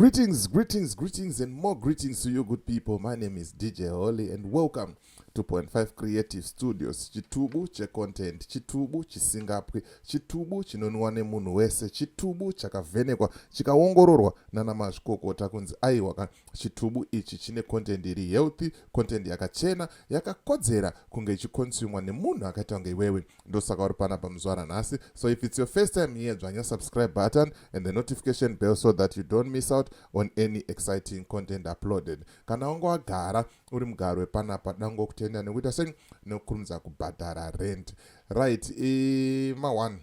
Greetings, greetings, greetings, and more greetings to you, good people. My name is DJ Holly, and welcome to Point 5 Creative Studios. Chitubu checontent, chitubu chisingapwi, chitubu chinonwiwa nemunhu wese, chitubu chakavhenekwa, chikaongororwa nana mazvikokota kunzi aiwa ka, chitubu ichi chine content iri healthy, content yakachena, yakakodzera kunge ichiconsumwa nemunhu akaita kunge iwewe. Ndosaka uri panapa muzuva ranhasi. So if it's your first time here, dzvanya subscribe button and the notification bell so that you don't miss out on any exciting content uploaded. Kana wanga wagara uri mugaro wepanapa, dangokutenda nekuita sei, nekukurumidza kubhadhara rent, right? Ma1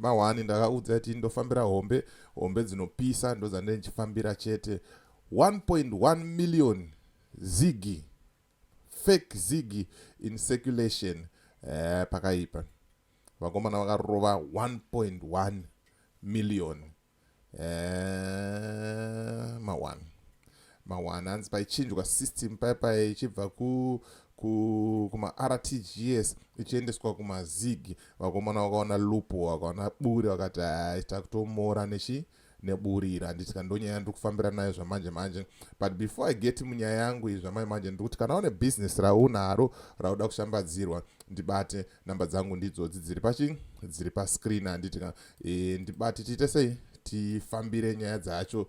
ma1 ndakaudza kuti ndofambira hombe, hombe dzinopisa, ndodzandee ndichifambira chete. 1.1 million ZiG, fake ZiG in circulation. Pakaipa, vakomana vakarova 1.1 million. Ma1 ma1, hanzi paichinjwa system paipai ichibva kuma-RTGS ichiendeswa kumaZiG, vakomana vakaona lupo, vakaona buri, vakati hai, takutomora nechi neburira, handiti? Kandonyaya ndiri kufambira nayo zvamanje manje. But before I get munyaya yangu iyi zvamanje manje, ndiri kuti kana une bhizinesi raunaro rauda kushambadzirwa, ndibate. Namba dzangu ndidzodzi dziri pachi dziri pascreen, handiti ka? Ndibate, tiite sei, tifambire nyaya dzacho,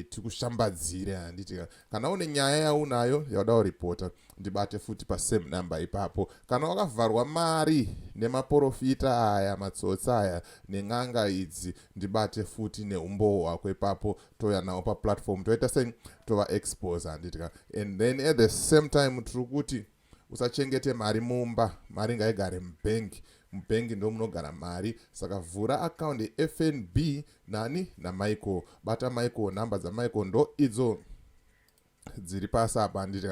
tikushambadzire, handiti ka? Kana une nyaya yaunayo yauda kuripota, ndibate futi pasame number ipapo. Kana wakavharwa mari nemaprofita aya, matsotsi aya nen'anga idzi, ndibate futi neumbowo hwako ipapo, touya nawo paplatform, toita sei, tova expose, handiti ka? And then at the same time tiri kuti usachengete mari mumba, mari ngaigare mubhengi. Mubhengi ndo munogara mari. Saka vhura account yeFNB nani? NaMichael. Bata Michael, nhamba dzaMichael ndo idzo dziri pasi apa, handiti?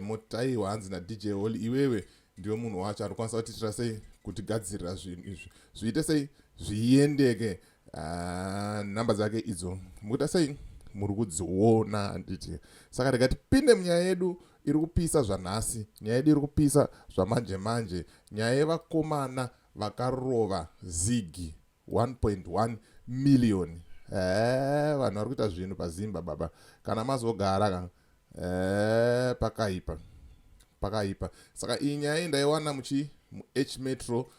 Motaiwa hanzi naDJ Hall, iwewe ndiwe munhu wacho anokwanisa kutiitira sei, kutigadzirira zvinhu izvi zviite sei, zviendeke. Nhamba dzake idzo mukuita sei, muri kudziona, handiti? Saka rega tipinde munyaya yedu iri kupisa zvanhasi. Nyaya yedu iri kupisa zvamanje manje, nyaya yevakomana vakarova ZiG 1.1 million. Vanhu vari kuita zvinhu pazimba baba. Kana mazogara ka, pakaipa, pakaipa. Saka iyi nyaya iyi ndaiwana muchi muH Metro.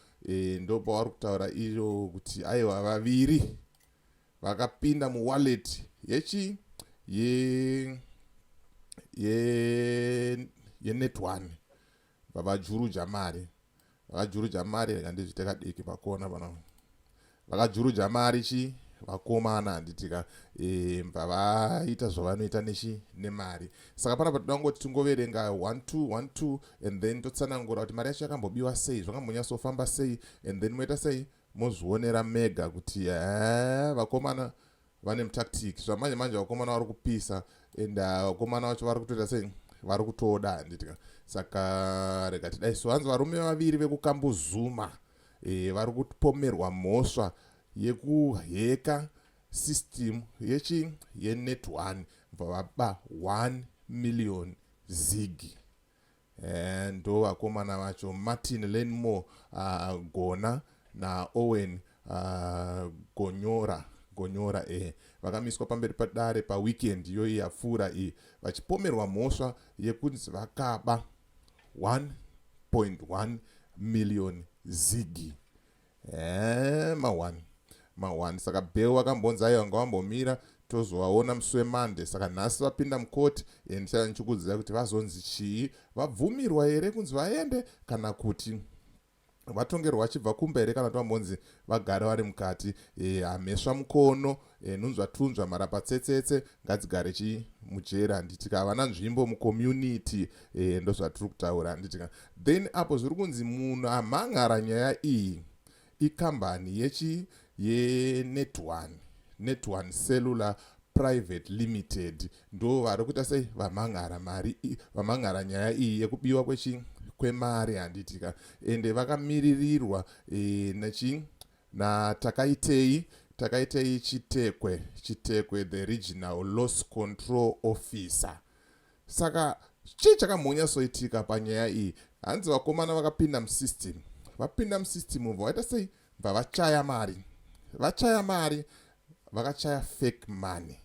Ndopavari kutaura iyo kuti aiwa, vaviri vakapinda muwallet yechi ye ye yeNetOne, vavajuruja mari, vakajuruja mari. Rega ndizvite kadiki pakona pana. Vakajuruja mari chi vakomana, handitika? Bva vaita zvavanoita nechi nemari. Saka panapa toda kungoti tingoverenga 1 2 1 2 and then totsanangura kuti mari yacho yakambobiwa sei, zvakambonyatsofamba sei, and then moita sei, mozvionera mega kuti vakomana vane mutactic. Zvamanje manje vakomana vari kupisa and vakomana vacho vari kutoita sei, vari kutoda, handitika? Saka rega tidai. So hanzi varume vaviri vekuKambuzuma vari kupomerwa mhosva yekuhacka system yechi yeNetOne, bva vaba 1 million ZiG. Ndo vakomana vacho, Martin Lenmore Gona naOwen Gonyora Gonyora. Vakamiswa pamberi padare paweekend iyoyi yapfuura iyi, vachipomerwa mhosva yekunzi vakaba 1.1 million ZiG. Ma1 ma1. Saka bail vakambonzi aiwa, ngavambomira, tozovaona musi weMonday. Saka nhasi vapinda mukoti. Ndichava ndichikudzidzai kuti vazonzi chii, vabvumirwa here kunzi vaende, kana kuti vatongerwa vachibva kumba here, kana kuti vambonzi vagare vari mukati. Hamhesva mukono, nhunzva tunzva, marapa tsetsetse, ngadzigare chi mujera, handitika? Havana nzvimbo mucommunity. Ndozvatiri kutaura, handitika? Then apo zviri kunzi munhu amhangara nyaya iyi ikambani yechi yeNetOne, NetOne Cellular Private Limited. Ndo vari kuita sei, vamhangara mari, vamhangara nyaya iyi yekubiwa kwechi kwemari, handitika? Ende vakamiririrwa nechi natakaitei, Takaitei Chitekwe, Chitekwe, the regional loss control officer. Saka chii chakambonyatsoitika panyaya iyi? Hanzi vakomana vakapinda musystem, vapinda musystem bva vaita sei, bva vachaya mari, vachaya mari. Vakachaya fake money,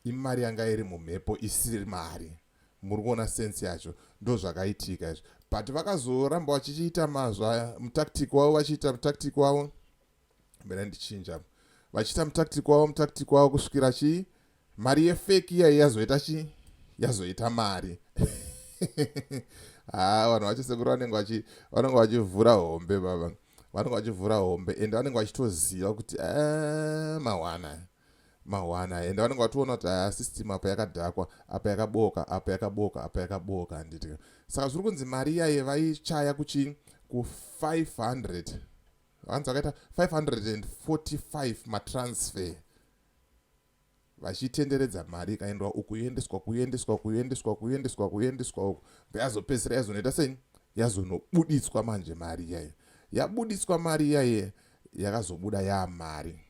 imari yanga iri mumhepo isiri mari. Muri kuona sense yacho? Ndo zvakaitika izvi, but vakazoramba vachichiita mazva mutactic wavo, vachiita mutactic wavo. Mbera ndichinja, vachiita mutactic wavo kusvikira chii? Mari yefake iyayi yazoita chii? Yazoita mari. Ha, vanhu vacho, sekuru, vanenge vachivhura hombe, baba. Vanenge vachivhura hombe ende vanenge vachitoziva kuti eh, mawana mawana, ende vanenge vatoona kuti aya system apa yakadhakwa, apa yakaboka, apa yakaboka, apa yakaboka, handiti? Saka zviri kunzi mari iyaye vaichaya kuchi ku500, vanzi vakaita 545 matransfer, vachitenderedza mari, ikaendwa uku, yoendeswa, kuendeswa, kuendeswa, kuendeswa, kuendeswa uku, yazopedzisira yazonoita sei? Yazonobuditswa manje mari iyayo. Yabuditswa mari iyaye, yakazobuda yaamari.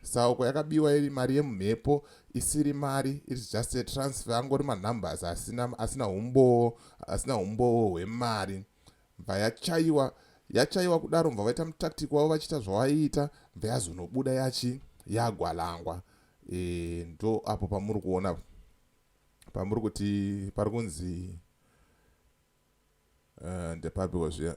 Saka uko yakabiwa iri mari yemumhepo isiri mari, its just a transfer, angori manumbers asina umbowo hwemari. Bva yachaiwa, yachaiwa kudaro, bva vaita mutactic wavo, vachiita zvavaiita, bva yazonobuda yachi yagwalangwa. Ndo apo pamuri kuona, pamuri kuti pari kunzi ndepapiwo zviya.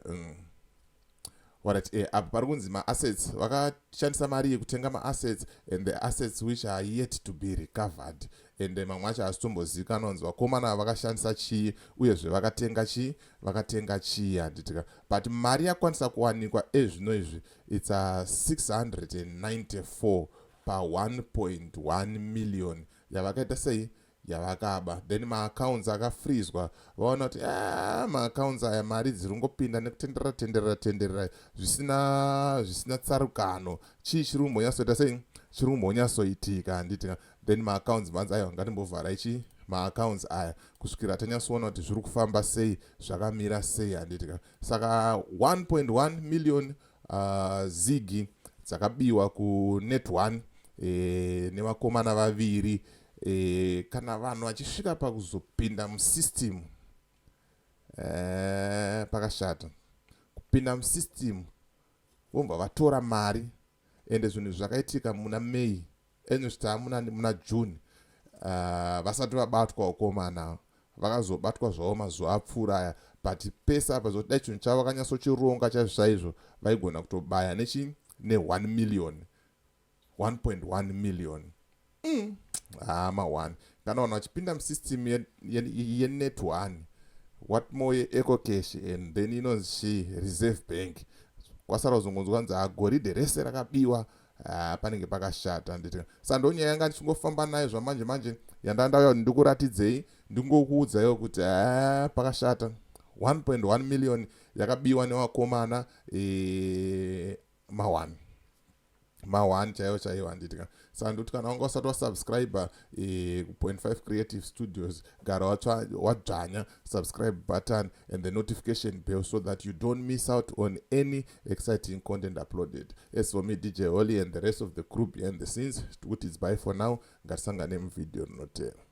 Alright, apo pari kunzi maassets, vakashandisa mari yekutenga maassets and the assets which are yet to be recovered, and mamwe acho asitombozivikanwa kunzi vakomana vakashandisa chii, uyezve vakatenga chii, vakatenga chii, handitika? But mari yakwanisa kuwanikwa ezvino izvi, it's a 694 pa1.1 million yavakaita sei? Yavakaba. Then maaccounts akafreezwa. Vaona kuti ah, maaccounts aya mari dziri kungopinda nekutenderera, tenderera, tenderera zvisina tsarukano. Chii chiri kumbonyatsoita sei? Chiri kumbonyatsoitika, handitika? Then maaccounts manzi aiwa, ngatimbovharai chi maaccounts aya kusvikira tanyatsoona kuti zviri kufamba sei, zvakamira sei, handitika? Saka 1.1 million zigi dzakabiwa kuNet One nevakomana vaviri. Kana vanhu vachisvika pakuzopinda musystem, pakashata. Kupinda musystem, vobva vatora mari, ende zvinhu zvakaitika muna May, enosvita muna June, vasati vabatwa. Vakomana vakazobatwa zvavo mazuva apfuura aya, but pese apa zvokuti dai chinhu chavo vakanyatsochironga chaizvo chaizvo, vaigona kutobaya nechi ne1 million, 1.1 million. Hama 1, kana vanhu vachipinda musystem yeNet One, what more yeEcoCash and then inonzi chi Reserve Bank? Kwasara kuzongonzwa kunzi agoridhe rese rakabiwa. Panenge pakashata, nditi. Saka ndo nyaya yanga ndichingofamba nayo zvamanje manje yandandauya kuti ndikuratidzei, ndingokuudzaiwo kuti ha, pakashata. 1.1 million yakabiwa nevakomana, ma1 ma1 chaiwo chaiwo, handitika? Saka ndikuti kana wanga usati wasubscribe ku.5 Creative Studios, gara wadzvanya subscribe button and the notification bell so that you don't miss out on any exciting content uploaded. As for me, DJ Holly, and the rest of the crew behind the scenes, kuti it's bye for now. Ngatisangane muvideo rinotera.